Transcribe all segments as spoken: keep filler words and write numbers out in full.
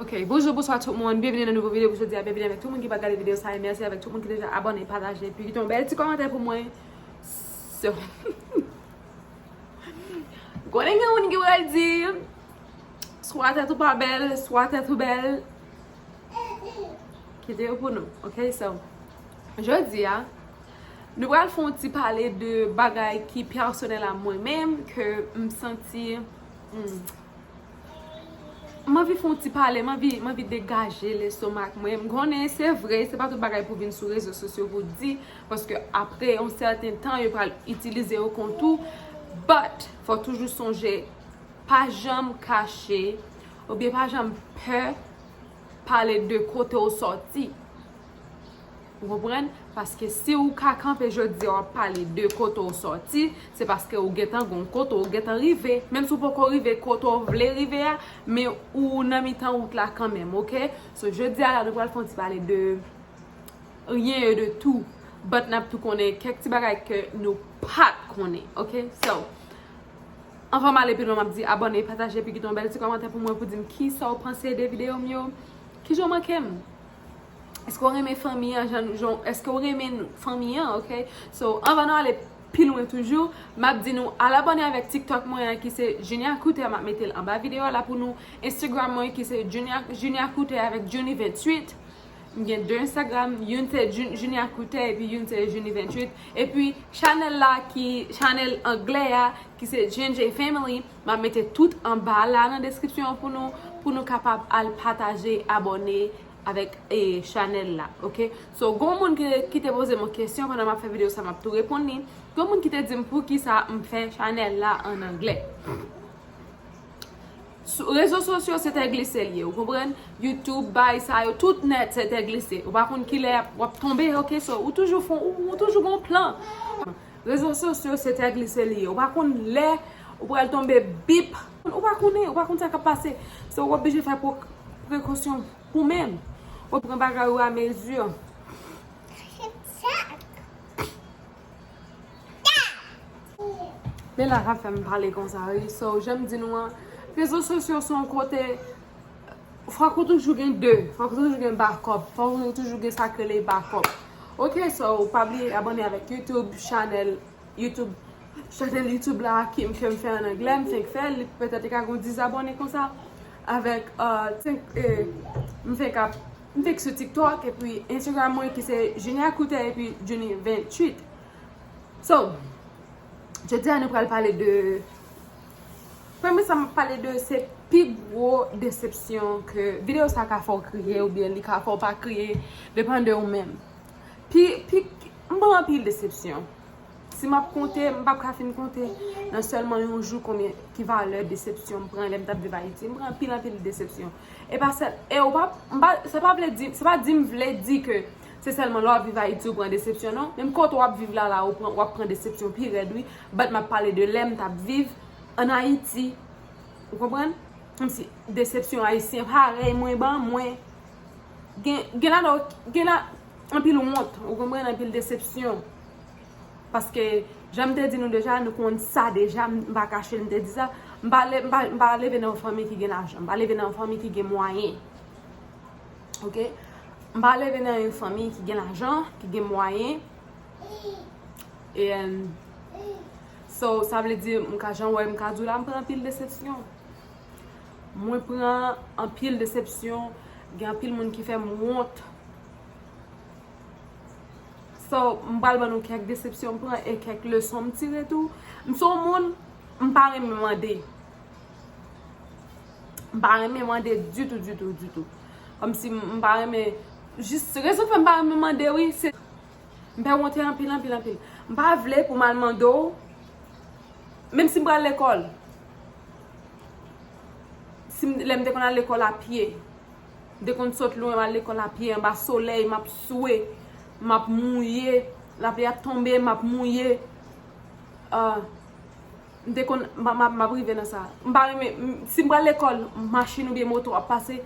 Ok, bonjou, bonswa tout moun. Byenvini nan nouvo videyo pou jodi a. Byenvini avèk tout moun ki pa gade videyo sa a. E mèsi avèk tout moun ki deja abòne, pataje, epi kite yon bèl ti kòmantè pou mwen. So, konnen gen moun ki pral di, swa tèt ou pa bèl, swa tèt ou bèl. Kite yo pou nou. Ok, so, jodi a, nou pral fè yon ti pale de bagay ki pèsonèl a mwen menm, ke m santi, hmm, m anvi fè yon ti pale, m anvi, m anvi degaje lestomak mwen. M konnen se vre, se pa tout bagay pou vin sou rezo sosyo pou di, paske apre yon sèten tan, yo pral itilize yo kont ou. But, fò toujou sonje, pa janm kache, oubyen pa janm pè pale de kote w sòti. Ou konprann? Paske si ou ka kanpe jodi a w ap pale de kote w sòti, se paske ou gentan gon kote w gentan rive. Menm si w poko rive kote w vle rive a, men ou nan mitan wout la kanmenm, ok? So, jodi a la, nou pral fè yon ti pale de rien et de tout, but n ap tou konnen kèk ti bagay ke nou pa t konnen, ok? So, anvan m ale pi lwen, m ap di abòne, pataje, epi kite yon bèl ti kòmantè pou mwen pou di m kisa w panse de videyo m yo. Kijan w manke m? Èske w renmen fanmi an? Jan, jan, èske w renmen fanmi an? Ok. So, anvan nou ale pi lwen toujou, m ap di nou al abòne avèk TikTok mwen an ki se Junia Coutey, m ap mete l anba videyo a la pou nou. Instagram mwen ki se Junia, Junia Coutey avèk Junie venntuit. M gen de Instagram, youn se Jun-, Junia Coutey epi youn se Junie venntuit. Epi chanèl la ki, chanèl anglè a ki se J and J Family, m ap mete tout anba la nan deskripsyon an pou nou, pou nou kapab al pataje, abòne avèk, e, chanèl la, ok? So, gon moun ki, ki te poze m yon kesyon pandan m ap fè videyo sa, m ap tou reponn li. Gon moun ki te di m poukisa m fè chanèl la an anglè. Sou rezo sosyo, se tè glise l ye, ou konprann? YouTube, bay sa yo, tout nèt, se tè glise. Ou pa konn kilè w ap tonbe, ok? So, ou toujou fon, ou, ou toujou gon plan. Rezo sosyo, se tè glise l ye. Ou pa konn lè ou pral tonbe bip. Ou pa konnen, ou pa konn sa k ap pase. So, ou oblije fè pwok-, prekosyon pou menm. Ou pran bagay ou a mezi. Bella ka fè m pale konsa, wi. So, jan m di nou an, rezo sosyo se yon kote, fòk ou toujou gen de, fòk ou toujou gen backup, fòk ou toujou gen sa k rele backup. Ok, so, pa bliye abòne avèk YouTube, chanèl YouTube, chanèl YouTube la, ki m, ke m fè an anglè, m fenk fè, li petèt li ka gen diz abòne konsa, avèk, euh, senk, eh, m fenk ap, m fenk sou TikTok, epi Instagram mwen ki se Junia Coutey, epi Junie venntuit. So, jodi a nou pral pale de, premye sa m ap pale de se pi gwo desepsyon ke videyo sa ka fè w kriye oubyen li ka fè w pa kriye, depann de ou menm. Pi, pi, m pran anpil desepsyon. Si m ap konte, m p ap ka fin konte nan sèlman yon jou konbyen ki valè desepsyon m pran lè m t ap viv Ayiti. M pran anpil, anpil desepsyon. E pa sèl, e ou pa, m pa, sa pa vle di, sa pa di m vle di ke se sèlman lè w ap viv Ayiti ou pran desepsyon, non. Menm kote w ap viv la, la, ou pran, w ap pran desepsyon pi rèd, wi. But m ap pale de lè m t ap viv ann Ayiti. Ou konprann? Kòmsi desepsyon ayisyen parèy mwen ban mwen. Gen, gen ladan, gen la, anpil wont, ou konprann, anpil desepsyon. Paske, jan m te di nou deja, nou konn sa deja, m pa kache l, m te di sa. M pa le-, m pa, m pa leve nan yon fanmi ki gen lajan, m pa leve nan yon fanmi ki gen mwayen. Ok? M pa leve nan yon fanmi ki gen lajan, ki gen mwayen. E, so, sa vle di, m ka, jan w wè, m ka di w la, m pran anpil desepsyon. Mwen pran anpil desepsyon, gen anpil moun ki fè m wont. So, m pral ban nou kèk desepsyon m pran e kèk leson m tire tou. M se yon moun, m pa renmen mande. M pa renmen mande ditou, ditou, ditou. Kòmsi m, m pa renmen, jis rezon k fè m pa renmen mande, wi, se m fè wonte anpil, anpil, anpil. M pa vle pou m al mande w, menm si m pral lekòl. Si m, lè m te konn al lekòl a pye, m te konn sot lwen, m al lekòl a pye, anba solèy, m ap swe, m ap mouye, lapli ap tonbe, m ap mouye. Ah, m te konn, m, m, m ap rive nan sa. M pa renmen, m, si m pral lekòl, machin oubyen moto ap pase,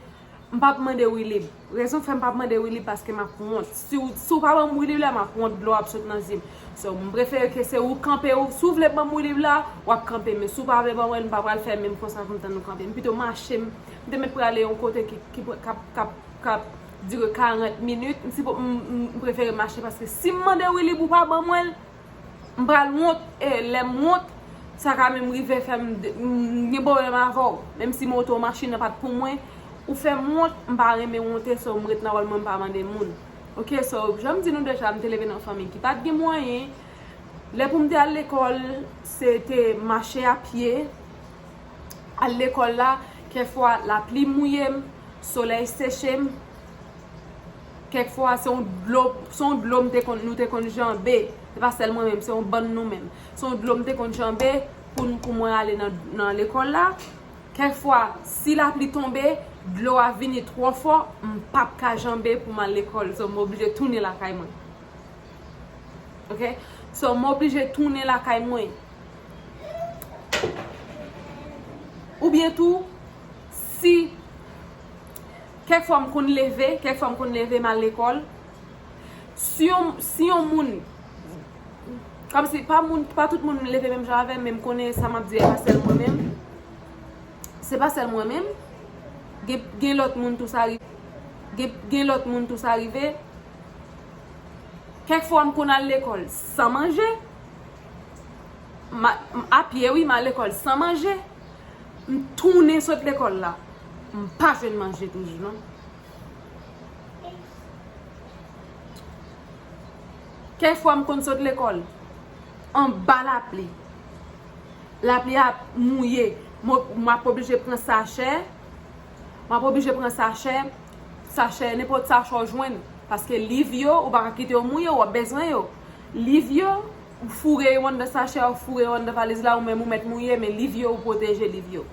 M p ap mande wi lib. Rezon k fè m p ap mande wi lib, paske m ap wont. Si w, si w pa ban m wi lib la, m ap wont, dlo ap sot nan zye m. So, m prefere ke se ou kanpe, ou, si w vle ban m wi lib la, w ap kanpe. Men si w pa vle ban mwen l, m pa pral fè menm konsa pou m tann ou kanpe. M pito mache, m, m te mèt prale yon kote ki, ki, k ap, k ap, k ap dire karant minit. M, sipo, m, m, m prefere mache, paske si m mande wi lib ou pa ban mwen l, m pral wont, e lè m wont, sa ka menm rive fè m de-, m gen pwoblèm avè w. Menm si moto, machin nan pa t pou mwen, ou fè m wont, m pa renmen wonte, so m ret nan wòl mwen, m pa mande moun. Oke, so, jan m di nou deja, m te leve nan fanmi ki pa t gen mwayen. Lè pou m te al lekòl, se te mache a pye. Al lekòl la, kèk fwa lapli mouye m, solèy seche m. Kèk fwa, se yon dlo, se yon dlo m te konn, nou te konn janbe. Se pa sèl mwen menm, se yon bann nou menm. Se yon dlo m te konn janbe pou n, pou mwen ale nan, nan lekòl la. Kèk fwa, si lapli tonbe, dlo a vini twò fò, m p ap ka janbe pou m al lekòl. So, m oblije tounen lakay mwen. Oke? So, m oblije tounen lakay mwen. Oubyen tou, si kèk fwa m konn leve, kèk fwa m konn leve, m al lekòl. Si yon, si yon moun, kòmsi pa moun, pa tout moun leve menm jan avè m, men m konnen sa m ap di a, e pa sèl mwen menm. Se pa sèl mwen menm. Gen, gen lòt moun tou sa ri-, gen, gen lòt moun tou sa rive. Kèk fwa m konn al lekòl san manje. M a, m a pye wi, m al lekòl san manje. M tounen sot lekòl la. M pa jwenn manje toujou non. Kèk fwa m konn sot lekòl anba lapli. Lapli ap mouye. M, m ap oblije pran sachè. M ap oblije pran sachè. Sachè, nenpòt sachè w jwenn. Paske liv yo, ou pa ka kite yo mouye, w ap bezwen yo. Liv yo, ou foure yo anndan sachè, ou foure yo anndan valiz la, ou menm ou mèt mouye, men liv yo, ou pwoteje liv yo.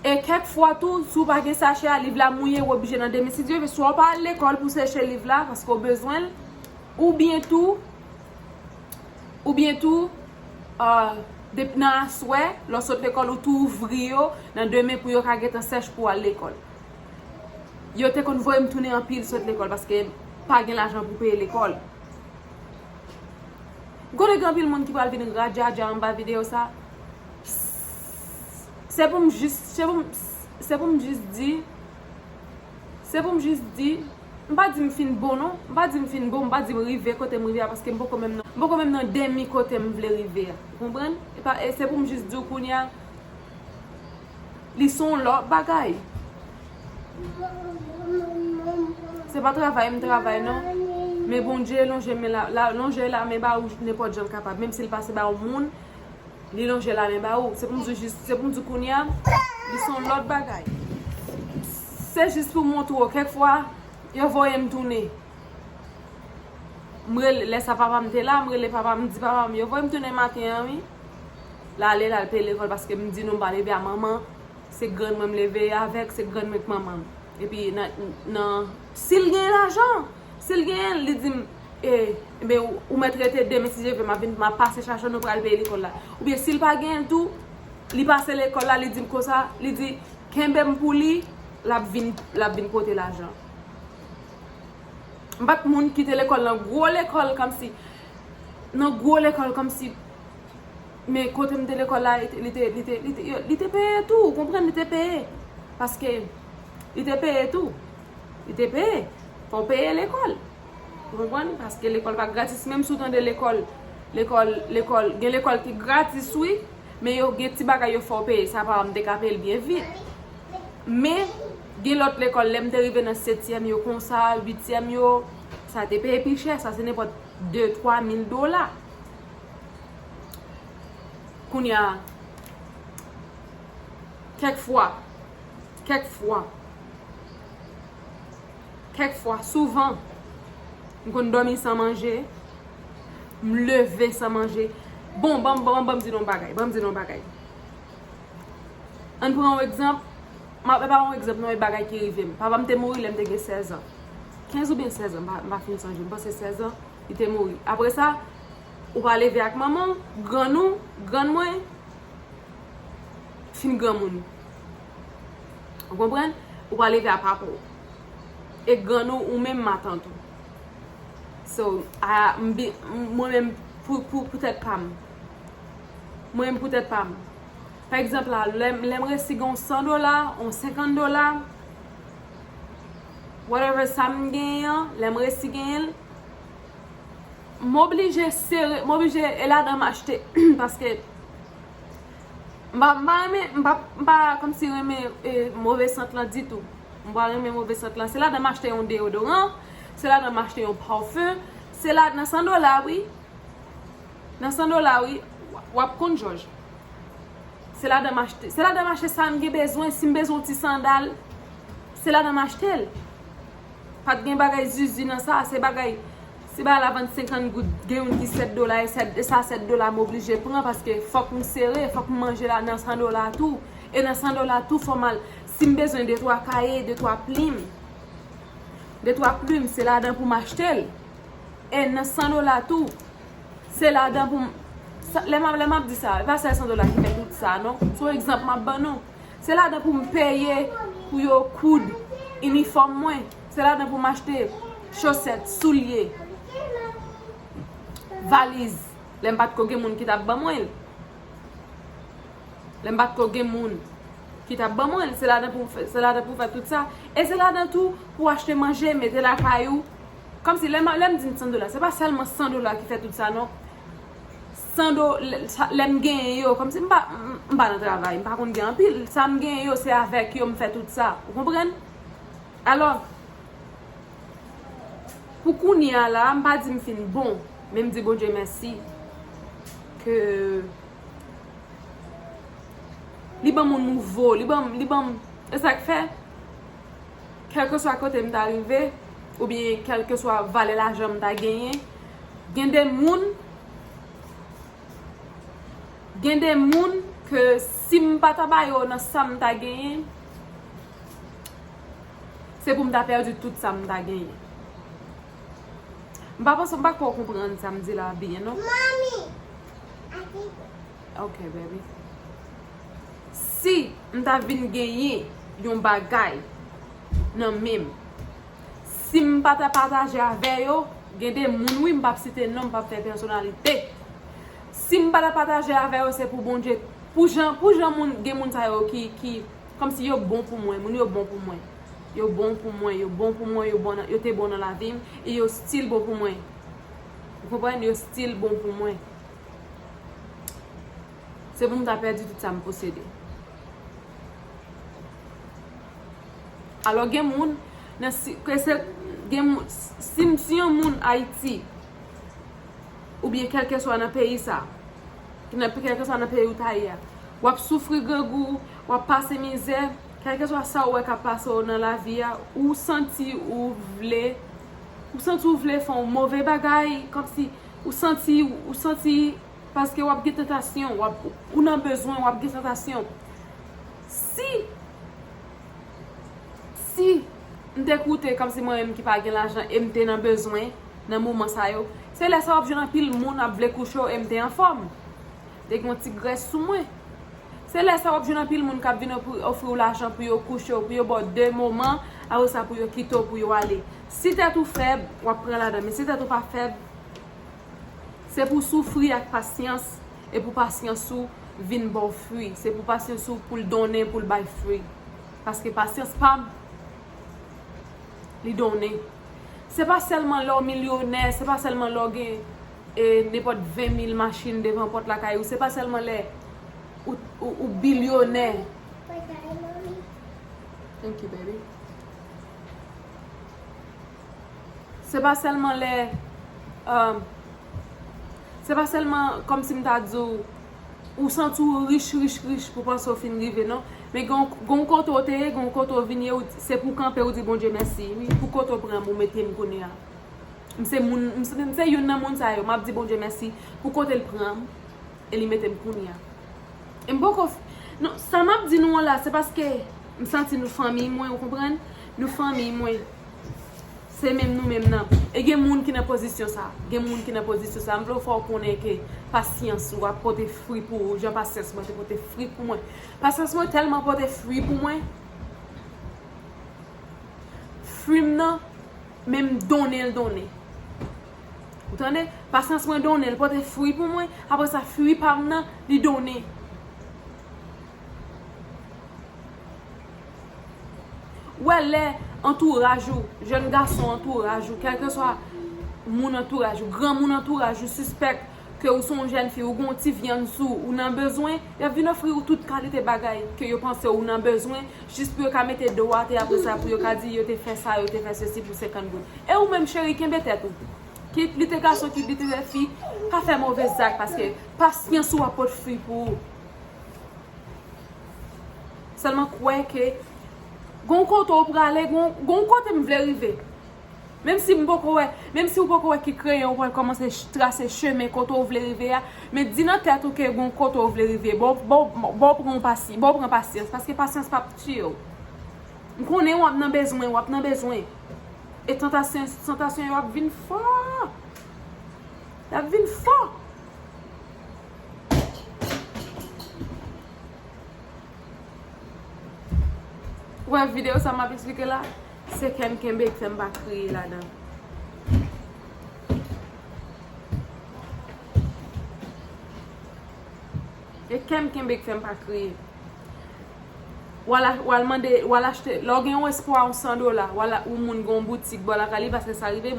E kèk fwa tou, si w pa gen sachè a, liv la mouye, ou oblije nan demen. Si Dye vle, swa w pa al lekòl pou seche liv la, paske w bezwen l, oubyen tou, oubyen tou, euh, depi nan aswè, lè w sot lekòl, ou tou ouvri yo nan demen pou yo ka gentan sèch pou w al lekòl. Yo te konn voye m tounen anpil sot lekòl, paske pa gen lajan pou peye lekòl. M konnen gen anpil moun ki pral vin radjadja anba videyo sa. Se pou m jis, se pou m, se pou m jis di, se pou m jis di, m pa di m fin bon non, m pa di m fin bon, m pa di m rive kote m rive a, paske m poko menm nan, m poko menm nan demi kote m vle rive a. Ou konprann? E pa, e se pou m jis di w kounye a, li se yon lòt bagay. Se pa travay m travay non. Men Bondye lonje men la, la, lonje la men ba ou nenpòt jan l kapab. Menm si l pase ba yon moun, li lonje la men ba ou. Se pou m di jis, se pou m di kounye a, li se yon lòt bagay. Se jis pou montre w, kèk fwa, yo voye m tounen. M rele, lè sa papa m te la, m rele papa m, m di papa m, yo voye m tounen maten an wi. L ale, l al peye lekòl paske m di nou m pa leve a manman. Se grann mwen m leve avèk, se grann mwen k manman m. Epi nan, nan, si l gen lajan, si l genyen l, li di m, e, ebyen, ou, ou mèt rete demen si Dye vle, m ap vin, m ap pase chache w, nou pral peye lekòl la. Oubyen si l pa genyen l tou, li pase lekòl la, li di m konsa, li di, kenbe m pou li, l ap vin, l ap vin pote lajan. M pa t moun ki te lekòl nan gwo lekòl kòmsi, nan gwo lekòl kòmsi, men kote m te lekòl la, li te, li te, li te, li te, yo, li te peye tou, ou konprann, li te peye. Paske li te peye tou. Li te peye. Fò w peye lekòl. Ou konprann? Paske lekòl pa gratis, menm si w tande lekòl, lekòl, lekòl, gen lekòl ki gratis wi, men yo gen ti bagay yo fè w peye, sa pa m te ka peye l byen vit. Men, gen lòt lekòl, lè m te rive nan setyèm yo konsa, uityèm yo, sa te peye pi chè, sa se nenpòt de, twa mil dola. Kounye a, kèk fwa, kèk fwa, kèk fwa, souvan, m konn dòmi san manje, m leve san manje. Bon, ban m, ban m, ban m di nou yon bagay, ban m di nou yon bagay. Ann pran yon egzanp, m ap ba yon egzanp nan yon bagay ki rive m. Papa m te mouri lè m te gen sèz an. Kenz oubyen sèz an, m pa, m pa fin sonje, m panse sèz an, li te mouri. Apre sa, ou pa leve ak manman w, grann ou, grann mwen, fin granmoun. Ou konprann? Ou pral leve a papa w. E grann ou, ou menm matant ou. So, a, m bi-, m, mwen menm, pou, pou, pou tèt pa m. Mwen menm pou tèt pa m. Pa egzanp la, lè, lè m resi gen yon san dola, yon senkant dola, whatever sa m genyen an, lè m resi genyen l, m oblije sere, m oblije, e ladan m achte, paske m pa, m pa renmen, m pa, m pa kòmsi renmen, e, move sant lan ditou. M pa renmen move sant lan. Se ladan m achte yon deyodoran, se ladan m achte yon pafen, se la, nan san dola, wi. Nan san dola, wi, w ap konn jòj. Se ladan m achte, se ladan m achte sa m gen bezwen. Si m bezwen yon ti sandal, se ladan m achte l. Pa t gen bagay zuzu nan sa, se bagay, si bagay la vann senkant goud, gen youn ki sèt dola, e sèt, e sa sèt dola m oblije pran, paske fòk m sere, fòk m manje la nan san dola tou. E nan san dola tou, fò m al, si m bezwen de twa kaye, de twa plim, de twa plim, se ladan pou m achte l. E nan san dola tou, se ladan pou m, sa, lè m ap, lè m ap di sa, e pa sèl san dola ki fè tout sa, non. Se yon egzanp m ap ban nou. Se ladan pou m peye pou yo koud inifòm mwen. Se ladan pou m achte chosèt, soulye, valiz. Lè m pa t ko gen moun ki t ap ban mwen l. Lè m pa t ko gen moun ki t ap ban mwen l. Se ladan pou m fè, se ladan pou m fè tout sa. E se ladan tou pou achte manje, mete lakay ou. Kòmsi lè m, lè m di n san dola, se pa sèlman san dola ki fè tout sa, non. San do-, lè, sa, lè m genyen yo, kòmsi m pa, m, m pa nan travay, m pa konn gen anpil. Sa m genyen yo, se avèk yo m fè tout sa. Ou konprann? Alò, pou kounye a la, m pa di m fin bon, men m di Bondye mèsi ke li ban m yon nouvo, li ban m, li ban m, e sa k fè, kèlkeswa kote m ta rive, oubyen kèlkeswa valè lajan m ta genyen, gen de moun, gen de moun ke si m pa ta ba yo nan sa m ta genyen, se pou m ta pèdi tout sa m ta genyen. M pa panse, m pa kwè w konprann sa m di la byen, non. Ok, baby. Si m ta vin genyen yon bagay nan men m, si m pa ta pataje avè yo, gen de moun, wi, m p ap site non, m p ap fè pèsonalite. Si m pa ta pataje avè yo, se pou Bondye, pou jan, pou jan moun, gen moun sa yo ki, ki, kòmsi yo bon pou mwen, moun yo bon pou mwen. Yo bon pou mwen, yo bon pou mwen, yo bon nan, yo te bon nan lavi m, e yo still bon pou mwen. Ou konprann? Yo still bon pou mwen. Se pou m ta pèdi tout sa m posede. Alò, gen moun, nan si, ke se, gen moun, si, si yon moun Ayiti, oubyen kèlkeswa nan peyi sa, nan, kèlkeswa nan peyi ou ta ye a, w ap soufri grangou, w ap pase mizè, kèlkeswa sa ou wè k ap pase w nan lavi a, ou santi ou vle, ou santi ou vle fè yon move bagay, kòmsi ou santi, ou santi, paske w ap gen tantasyon, w ap, ou nan bezwen, w ap gen tantasyon. Si, si m te koute kòmsi mwen menm ki pa gen lajan e m te nan bezwen nan moman sa yo, se lè sa w ap jwenn anpil moun ap vle kouche w e m te anfòm. Te gen yon ti grès sou mwen. Se lè sa w ap jwenn anpil moun k ap vin ofri, ofri w lajan pou yo kouche w, pou yo ba w de moman, apre sa pou yo kite w, pou yo ale. Si tèt ou fèb, w ap pran ladan, men si tèt ou pa fèb, se pou w soufri ak pasyans, e pou pasyans ou vin ba w fwi. Se pou pasyans ou pou l donnen, pou l bay fwi. Paske pasyans pa m, li donnen. Se pa sèlman lè w milyonè, se pa sèlman lè w gen, e, nenpòt ven mil machin devan pòt lakay ou, se pa sèlman lè ou, ou, ou bilyonè. Thank you, baby. Se pa sèlman lè, um, se pa sèlman kòmsi m ta di w, ou santi w rich, rich, rich pou panse w fin rive, non. Men gen, gen yon kote w te ye, gen yon kote w vin ye, ou, se pou w kanpe, ou di Bondye mèsi, wi, pou kote w pran m, ou mete m kounye a. M se moun, m se, m se youn nan moun sa yo, m ap di Bondye mèsi pou kote l pran m, e li mete m kounye a. E m poko f-, non, sa m ap di nou an la, se paske m santi nou fanmi mwen, ou konprann? Nou fanmi mwen. Se menm nou menm nan. E gen moun ki nan pozisyon sa. Gen moun ki nan pozisyon sa. M vle fè w konnen ke pasyans ou ap pote fwi pou ou, jan pasyans mwen te pote fwi pou mwen. Pasyans mwen tèlman pote fwi pou mwen. Fwi m nan, men m donnen l donnen. Ou tande? Pasyans mwen donnen, l pote fwi pou mwen. Apre sa, fwi pa m nan, li donnen. Ou wè lè antouraj ou, jèn gason antouraj ou, kèlkeswa moun antouraj ou, granmoun antouraj ou, sispèk ke ou se yon jèn fi, ou gen yon ti vyann sou ou, ou nan bezwen, y ap vin ofri ou tout kalite bagay ke yo panse ou nan bezwen, jis pou yo ka mete do atè apre sa, pou yo ka di yo te fè sa, yo te fè sesi pou senkant goud. E ou menm, cheri, kenbe tèt ou. Kit li te gason, kit li te fi, pa fè move zak, paske pasyans ou ap pot fwi pou ou. Sèlman kwè ke gon kote w prale, gon, gon kote m vle rive. Menm si m poko wè, menm si w poko wè ki kreyon w pral kòmanse ch-, trase chemen kote w vle rive a, men di nan tèt ou ke gon kote w vle rive. Bon, bon, bon, bon, pran pasi-, bon, pran pasyans, paske pasyans p ap tiye w. M konnen w ap nan bezwen, w ap nan bezwen. E tantasyon, tantasyon yo ap vin fò. Y ap vin fò. Ou wè videyo sa m ap eksplike la? Se kè m kenbe k fè m pa kriye ladan. E kè m kenbe k fè m pa kriye. W al a-, w al mande, w al achte, lè w gen yon espwa yon san dola, w al a-, yon moun gen yon boutik bò lakay li, paske sa rive.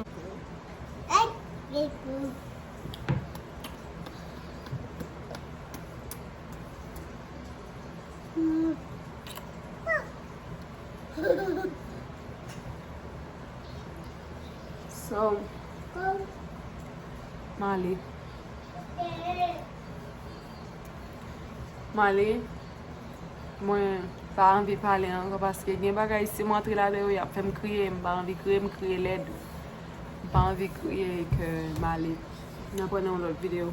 So, m ale. M ale. Mwen pa anvi pale ankò paske gen bagay, si m antre ladan yo, y ap fè m kriye. M pa anvi kriye, m kriye lèd. M pa anvi kriye, ke m ale. N ap wè nan yon lòt videyo.